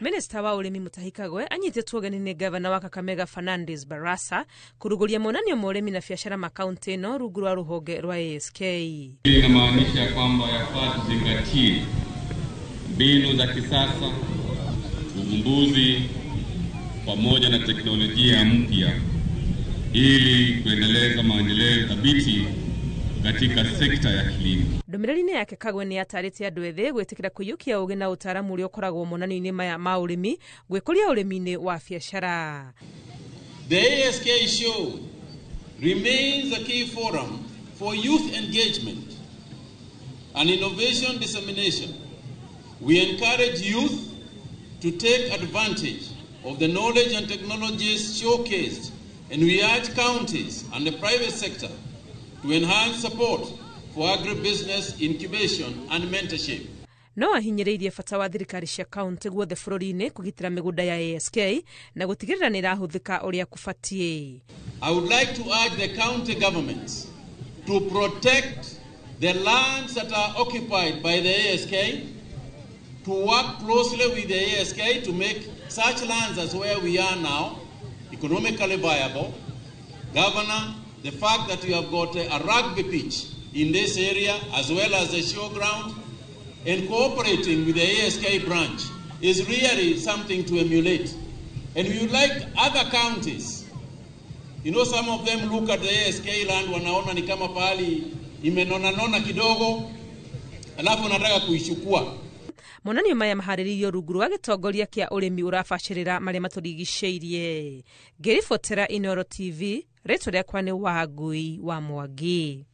Minista wa ũrĩmi Mutahi Kagwe anyitĩtwo ũgeni nĩ gavana wa Kakamega Fernandes Barasa kũrugũria monanio ma ũrĩmi na biacara ma kaunti ĩno rungu rwa rũhonge rwa ASK. Hii inamaanisha kwamba yafaa tuzingatie mbinu za kisasa, uvumbuzi pamoja na teknolojia mpya ili kuendeleza maendeleo thabiti katika sekta ya kilimo. Ndũmĩrĩri-inĩ yake Kagwe nĩ atarĩte andũ ethĩ gwĩtĩkĩra kũiyũkia ũgĩ na ũtaaramu ũrĩa ũkoragwo monanio-inĩ maya ma ũrĩmi gwĩkũria ũrĩmi-inĩ wa biacara. The ASK show remains a key forum for youth engagement and innovation dissemination. We encourage youth to take advantage of the knowledge and technologies showcased, and we urge counties and the private sector to enhance support for agribusiness incubation and mentorship. No ahinyĩrĩirie bata wa thirikari cia kaunti guothe bũrũri-inĩ kũgitĩra mĩgũnda ya ASK na gũtigĩrĩra nĩ ĩrahũthĩka ũrĩa kũbatiĩ. I would like to urge the county governments to protect the lands that are occupied by the ASK, to work closely with the ASK to make such lands as where we are now economically viable. Governor, the fact that you have got a rugby pitch in this area as well as a show ground and cooperating with the ASK branch is really something to emulate. And we would like other counties. Some of them look at the ASK land wanaona ni kama pahali imenonanona kidogo, alafu wanataka kuichukua. Monanio maya maharĩrĩirio rungu rwa gĩtongoria kĩa ũrĩmi ũrabacĩrĩra marĩa matũrigicĩirie. Ngĩribotera Inooro TV, rĩtwa rĩakwa nĩ Wangui wa Mwangi.